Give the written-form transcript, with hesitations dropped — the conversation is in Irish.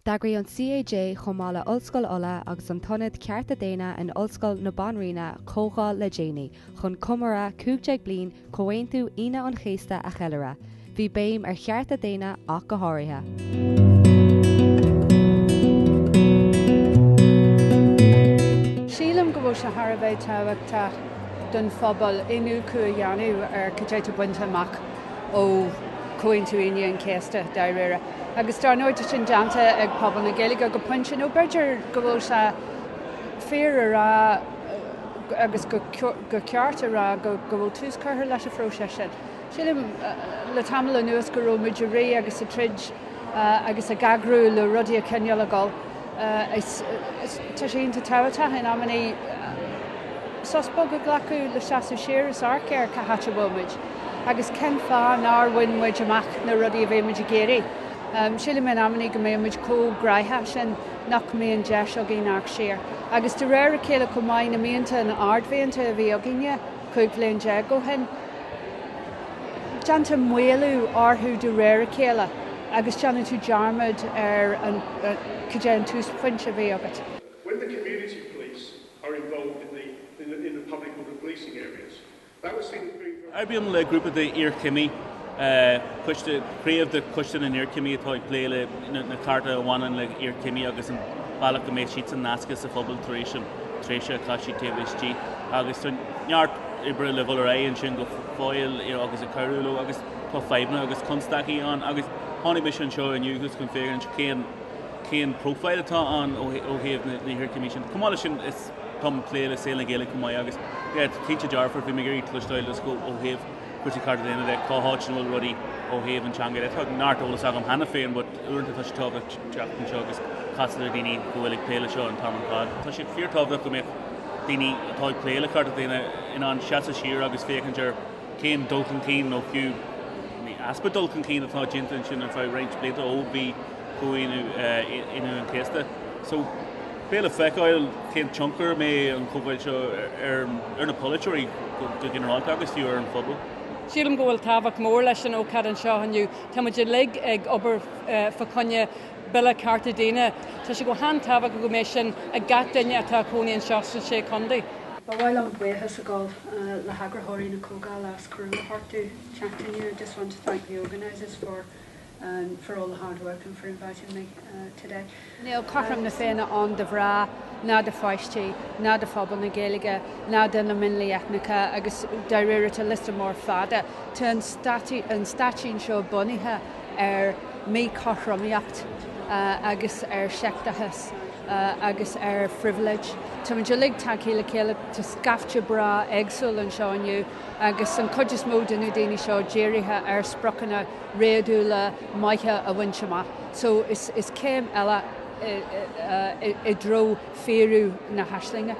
D'eagraigh an CAJ chomh maith le Ollscoil Uladh agus an tIonad Cearta Daonna in Ollscoil na Banríona comhdháil le déanaí chun comóradh 15 bliain Chomhaontú Aoine an Chéasta a cheiliúradh. Bhí béim ar chearta daonna ach go háirithe. Sílim go bhfuil sé thar a bheith tábhachtach don phobal iniúchadh a dhéanamh ar cad é atá bainte amach ó Chomhaontú Aoine an Chéasta, dáiríre. Agus dar ndóigh tá sin déanta ag pobal na Gaeilge go pointe, nó b'fhéidir go bhfuil sé fíor a rá agus go ceart a rá go bhfuil tús curtha leis an phróiseas sin. Sílim le tamall anuas go raibh muid ag rith agus ag troid agus ag eagrú le rudaí a choinneáil ag dul. Tá sé iontach tábhachtach in amannaí sos beag a ghlacadh le seasamh siar is amharc ar cá háit a bhfuil muid agus cén fáth nár bhain muid amach na rudaí a bhí muid ag iarraidh. Sílim in amannaí go mbíonn muid chomh gnaitheach sin nach mbíonn deis againn amharc siar. Agus de réir a chéile chomh maith, na mianta, na ardmhianta a bhí againne 15 bhliain ó shin, Déantar maolú orthu de réir a chéile agus déanann tú dearmad ar an cad é an túsphointe a bhí agat. When the community police are involved in the in the in the public order policing areas, that was seen as being very. Oibrím le grúpa d'iarchimí, coiste, craobh de Choiste na nIarchimí atá ag plé le na cearta a bhaineann le hiarchimí agus an bealach go mbeidh siadsan nasctha sa phobal tar éis an tréimhse a chaith siad taobh istigh agus tá neart oibre le dhul ar aghaidh ansin go fóill agus ag cabhrú leo agus tá fadhbanna agus constaicí ann agus tháinig mise anseo inniu just chun féachaint cén cén profile atá ann ó thaobh na hiarchimí sin. Chomh maith leis sin is táim ag plé le saol na Gaeilge chomh maith agus yeah, cinnte dearfa bhí mé ag iarraidh cloisteáil just ó thaobh cúrsaí cearta daonna de cá háit ina bhfuil rudaí ó thaobh an teanga de. Tá neart eolas agam cheana féin but uaireanta tá sé tábhachtach teacht anseo agus casadh le daoine go bhfuil ag plé le seo an t-am ar fad. Tá sé fíorthábhachtach go mbeadh daoine atá ag plé le cearta daonna in ann seasamh siar agus féachaint ar cén dul chun cinn nó fiú easpa dul chun cinn atá déanta ansin ar feadh roinnt blianta ó bhí Comhaontú Aoine an Chéasta. So, beidh le feiceáil cén tionchar a mbeidh an chomhdháil seo ar na polaiteoirí go ginearálta agus fiú ar an phobal. Sílim go bhfuil tábhacht mór leis an ócáid anseo inniu. Tá muid uilig ag obair fá choinne Bille Cearta Daonna. Tá sé go han-tábhachtach go mbeidh sin ag gach duine atá ag cónaí anseo sna Sé Chontae. Ba mhaith liom buíochas a ghabháil le heagraitheoirí na comhdhála as cuireadh a thabhairt domh teacht inniu. I just want to thank the organisers for for all the hard work and for inviting me today. Níl cothrom na Féinne ann do mhná, ná do pháistí, ná do phobal na Gaeilge, ná do na mionlaigh eitneacha agus dáiríre tá liosta mór fada. Tá an stáitín seo bunaithe ar mhíchothromaíocht agus ar sheicteachas agus ar phribhléid. Táimid uilig tagtha le chéile, tá scaifte breá éagsúil anseo inniu agus an chuid is mó de na daoine seo dírithe ar spriocanna réadúla maithe a bhaint amach. So is céim eile i dtreo fíorú na haislinge.